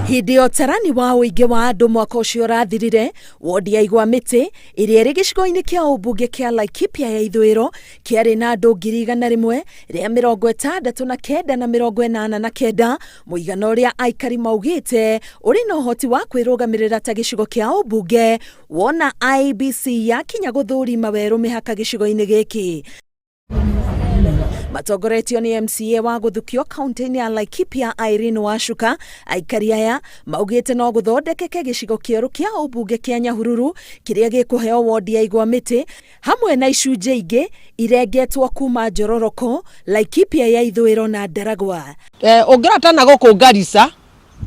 Hĩndĩ ya ũtarani wa ũingĩ wa andũ mwaka ũcio ũrathirire, wodi ya Igwa Mĩtĩ ĩrĩa ĩrĩ gĩcigo-inĩ kĩa ũmbunge kĩa Laikipia ya ithũĩro kĩarĩ na andũ 169,089, mũigana ũrĩa aikari maugĩte ũrĩ na ũhoti wa kwĩrũgamĩrĩra ta gĩcigo kĩa ũmbunge wona IEBC yakinya gũthũrima werũ mĩhaka gĩcigo-inĩ gĩkĩ. Matongoretio nĩ MCA wa gũthukio kaunti-inĩ ya Laikipia Irene Wacuka, aikari aya maugĩte no gũthondekeke gĩcigo kĩerũ kĩa ũmbunge kĩa Nyahururu kĩrĩa gĩkũheo wondi ya Igwa Mĩtĩ hamwe na icunjĩ ingĩ irengetwo kuma Njororoko, Laikipia ya ithũĩro na Ndaragwa. Ũngĩrora na gũkũ Garissa,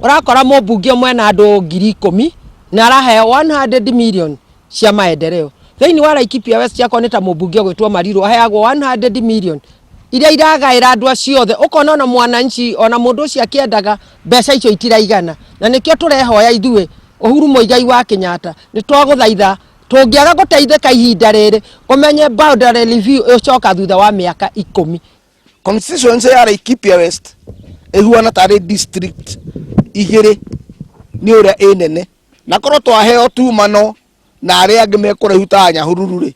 ũrakora mũmbunge ũmwe na andũ 10,000 na araheo 100 million cia maendeleo. Thĩinĩ wa Laikipia West akorwo nĩ ta mũmbunge ũgwĩtwo Mariru aheagwo 100 million iria iragaĩra andũ acio othe, ũkona ona mwananchi ona mũndũ ũcio akĩendaga mbeca icio itiraigana, na nĩkĩo tũrehoya ithuĩ Uhuru Muigai wa Kenyatta nĩ twagũthaitha tũngĩaga gũteithĩka ihinda rĩrĩ ũmenye boundary review ĩcoka thutha wa mĩaka 10. Constituency ya Laikipia West ĩhuana tarĩ district igĩrĩ nĩ ũrĩa ĩ nene, na korwo twaheo tumano na arĩa angĩ me kũraihu ta Nyahururu rĩ,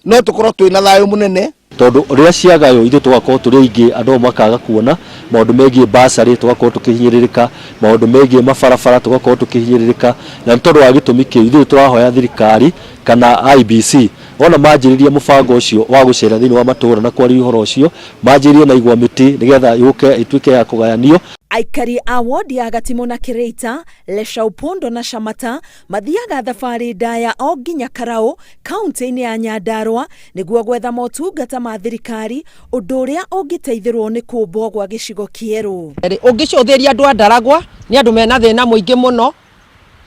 no tũkorwo twĩna thayũ mũnene. Tondũ rĩrĩa ciagaywo ithuĩ tũgakorwo tũrĩ aingĩ, andũ ao makaga kuona maũndũ megiĩ bursary tũgakorwo tũkĩhinyĩrĩrĩka, maũndũ megiĩ mabarabara tũgakorwo tũkĩhinyĩrĩrĩka, na nĩ tondũ wa gĩtũmi kĩu ithuĩ tũrahoya thirikari kana IEBC wona manjĩrĩria mũbango ũcio wa gũcera thĩinĩ wa matũra na kwaria ũhoro ũcio, manjĩrĩrie na igwa mĩtĩ nĩgetha yũke ĩtuĩke ya kũgayanio. Aikari a wodi ya Gatimũ na Kĩrĩita, Leshaupondo na Shamata mathiaga thabarĩ ndaya o nginya Karaũ kaunti-inĩ ya Nyandarua nĩguo gwetha motungata ma thirikari, ũndũ ũrĩa ũngĩteithĩrwo nĩ kũmbwo gwa gĩcigo kĩerũ. Ũngĩcũthĩria andũ a Ndaragwa nĩ andũ mena thĩna mũingĩ mũno,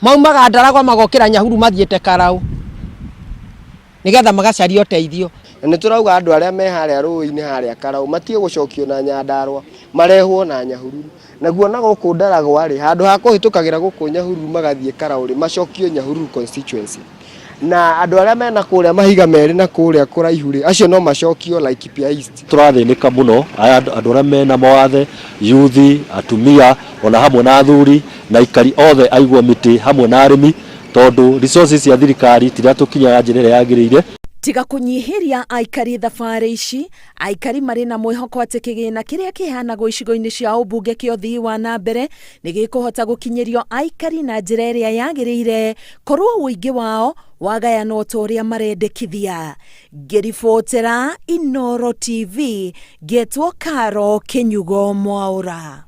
maumaga Ndaragwa magokĩra Nyahururu mathiĩte Karaũ nĩgetha magacarie ũteithio. Na nĩ tũrauga andũ arĩa me harĩa rũĩ-inĩ harĩa Karaũ matige gũcokio na Nyandarua, marehwo na Nyahururu. Naguo na gũkũ Ndaragwa rĩ, handũ ha kũhĩtũkagĩra gũkũ Nyahururu magathiĩ Karaũ rĩ, macokio Nyahururu constituency. Na andũ arĩa mena kũrĩa mahiga merĩ na kũrĩa kũraihu rĩ, acio no macokio Laikipia East. Tũrathĩnĩka mũno andũ arĩa mena mawathe, yuthi, atumia ona hamwe na athuri na aikari othe a Igwa Mĩtĩ hamwe na arĩmi, tondũ resources cia thirikari itiratũkinyĩra na njĩra ĩrĩa yagĩrĩire. Tiga kũnyihĩria aikari thabarĩ ici, aikari marĩ na mwĩhoko atĩ kĩgĩna kĩrĩa kĩheanagwo icigo-inĩ cia ũmbunge kĩa ũthii wa na mbere nĩ gĩkũhota gũkinyĩrio aikari na njĩra ĩrĩa yagĩrĩire korwo ũingĩ wao wagayanwo ta ũrĩa marendekithia. Ngĩribotera Inooro TV, ngetwo Caro Kĩnyugo Mwaũra.